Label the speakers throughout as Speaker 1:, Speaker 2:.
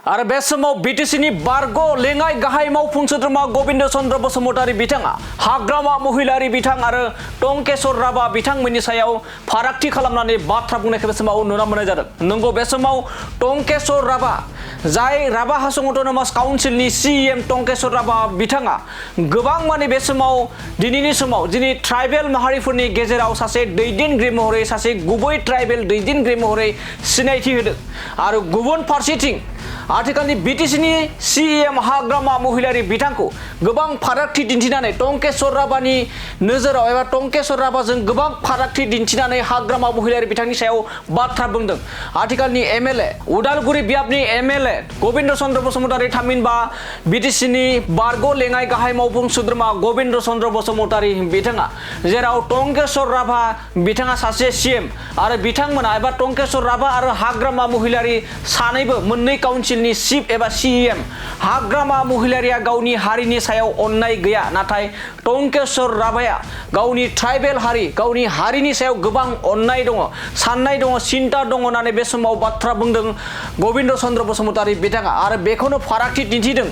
Speaker 1: आरो बे समाव बिटिसिनि बारग' लेङाइ गाहाय मावफुं सोद्रोमा गबिन्द चन्द्र बसुमतारी बिथाङा हाग्रामा महिलारी बिथां आरो टंकेश्वर राभा बिथांमोननि सायाव फारागथि खालामनानै बाथ्रा बुंनायखौ बे समाव नुनो मोननाय जादों। नंगौ, बे समाव टंकेश्वर राभा जाय राभा हासं अट'नमास काउन्सिलनि CEM टंकेश्वर राभा बिथाङा गोबां माने बे समाव दिनैनि समाव दिनै ट्राइबेल माहारिफोरनि गेजेराव सासे दैदेनगिरि महरै सासे गुबै ट्राइबेल दैदेनगिरि महरै सिनायथि होदों आरो गुबुन फारसेथिं आथिखालनि बिटिसिनि CEM हाग्रामा महिलारी बिथांखौ गोबां फारागथि दिन्थिनानै टंकेश्वर राभानि नोजोराव एबा टंकेश्वर राभाजों गोबां फारागथि दिन्थिनानै हाग्रामा महिलारी बिथांनि सायाव बाथ्रा बुंदों। आथिखालनि MLA उदालगुरि बियाबनि MLA गबिन्द चन्द्र बसुमतारी थामहिनबा बिटिसिनि बारग' लेङाइ गाहाय मावफुं सोद्रोमा गबिन्द चन्द्र बसुमतारी बिथाङा जेराव टंकेश्वर राभा बिथाङा सासे CM आरो बिथांमोना एबा टंकेश्वर राभा आरो हाग्रामा महिलारी सानैबो मोननै काउन्सिल चिफ एबा CEM हाग्रामा महिलारिया गावनि हारिनि सायाव अननाय गैया, नाथाय टंकेश्वर राभाया गावनि ट्राइबेल हारि गावनि हारिनि सायाव गोबां अननाय दङ, साननाय दङ, सिन्ता दङ होननानै बे समाव बाथ्रा बुंदों गबिन्द चन्द्र बसुमतारी बिथाङा आरो बेखौनो फारागथि दिन्थिदों।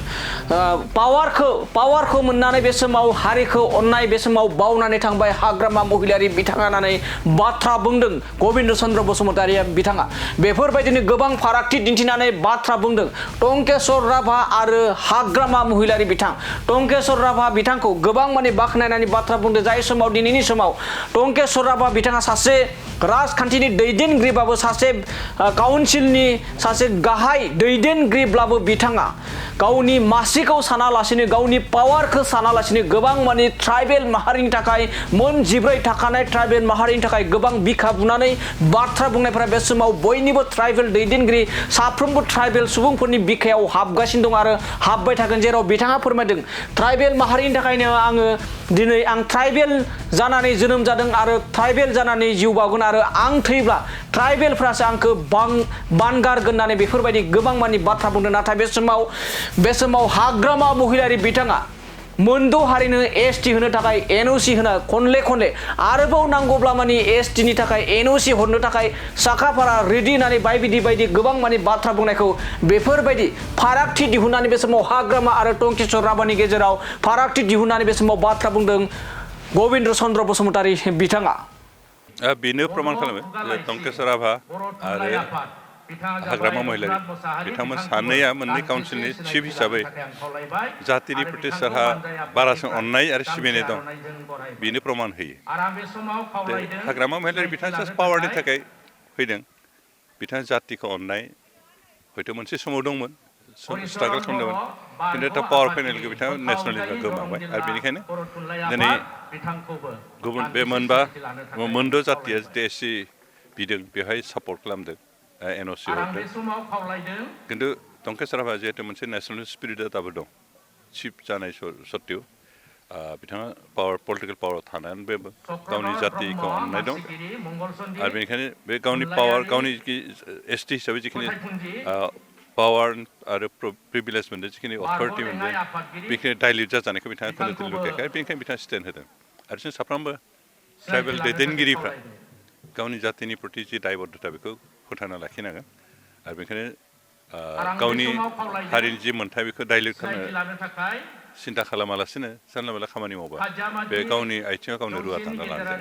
Speaker 1: पावारखौ मोननानै बे समाव हारिखौ अननाय बे समाव बावनानै थांबाय हाग्रामा महिलारी बिथाङा होननानै बाथ्रा बुंदों गबिन्द चन्द्र बसुमतारी बिथाङा। बेफोरबायदिनो गोबां फारागथि दिन्थिनानै बाथ्रा बुंदों टंकेश्वर राभा आरो हाग्रामा महिलारी बिथां। टंकेश्वर राभा बिथांखौ गोबां माने बाख्नायनानै बाथ्रा बुंदों। जाय समाव दिनैनि समाव टंकेश्वर राभा बिथाङा सासे राजखान्थिनि दैदेनगिरिबाबो सासे काउन्सिलनि सासे गाहाय दैदेनगिरिब्लाबो बिथाङा गावनि मासिखौ सानालासिनो गावनि पावारखौ सानालासिनो गोबां माने ट्राइबेल माहारिनि थाखाय मोन 14 थाखानाय ट्राइबेल माहारिनि थाखाय गोबां बिखा बुनानै बाथ्रा बुंनायफोरा बे समाव बयनिबो ट्राइबेल दैदेनगिरि साफ्रोमबो ट्राइबेल सुबुंफोरनि बिखायाव हाबगासिनो दं आरो हाबबाय थागोन। जेराव बिथाङा फोरमायदों ट्राइबेल माहारिनि थाखायनो आङो दिनै आं ट्राइबेल जानानै जोनोम जादों आरो ट्राइबेल जानानै जिउ बावगोन आरो आं थैब्ला ट्राइबेलफ्रासो आंखौ बानगारगोन होननानै बेफोरबायदि गोबां मानि बाथ्रा बुंदों। नाथाय बे समाव हाग्रामा महिलारी बिथाङा मोनद' हारिनो ST होनो थाखाय NOC होना खनले आरोबाव नांगौब्ला माने ST नि थाखाय NOC हरनो थाखाय साखाफारा रेडि होननानै बायदि गोबां माने बाथ्रा बुंनायखौ बेफोरबायदि फारागथि दिहुननानै बे समाव हाग्रामा आरो टंकेश्वर राभानि गेजेराव फारागथि दिहुननानै बे समाव बाथ्रा बुंदों गबिन्द चन्द्र बसुमतारी बिथाङा।
Speaker 2: बेनो प्रमान खालामो टंकेश्वर राभा आरो हाग्रामा महिलारी बिथांमोन सानैया मोननै काउन्सिलनि चिफ हिसाबै जातिनि प्रति सोरहा बारासिन अननाय आरो सिबिनाय दं बेनो प्रमान होयो। हाग्रामा महिलारी बिथाङा जास्ट पावारनि थाखाय फैदों। बिथाङा जातिखौ अननाय हयथ' मोनसे समाव दंमोन, स्ट्रागल खालामदोंमोन, खिन्थु दा पावार फैनाय लोगो बिथाङा नेसनेलिजमआ गोमाबाय आरो बेनिखायनो दिनै गुबुन बे मोनद' जातिया SC बिदों बेवहाय सापर्ट खालामदों NOC हरदों। खिन्थु टंकेश्वर राभा जिहेतु मोनसे नेसनेल स्पिरिटआ दाबो दं चिफ जानाय सत्तेव बिथाङा पलिटिकेल पावाराव थानानैबो गावनि जातिखौ अननाय दं आरो बेनिखायनो बे गावनि पावार गावनि ST हिसाबै जिखिनि पावार आरो प्रिभिलेज मोनदों जिखिनि अथरिटि मोनदों बेखिनि डाइल्युट जाजानायखौ बिथाङा खुनु लुगैयाखै। बेनिखायनो बिथाङा स्टेन्ड होदों आरो जों साफ्रोमबो ट्राइबेल दैदेनगिरिफ्रा गावनि जातिनि प्रति जि दायबद्धता बेखौ फोथांना लाखिनांगोन आरो बेनिखायनो गावनि हारिनि जि मोन्थाय बेखौ डाइल्युट खालामनो सिन्था खालामालासिनो जानला मोनला खामानि मावबा बे गावनि आथिङाव गावनो रुवा दानना लानो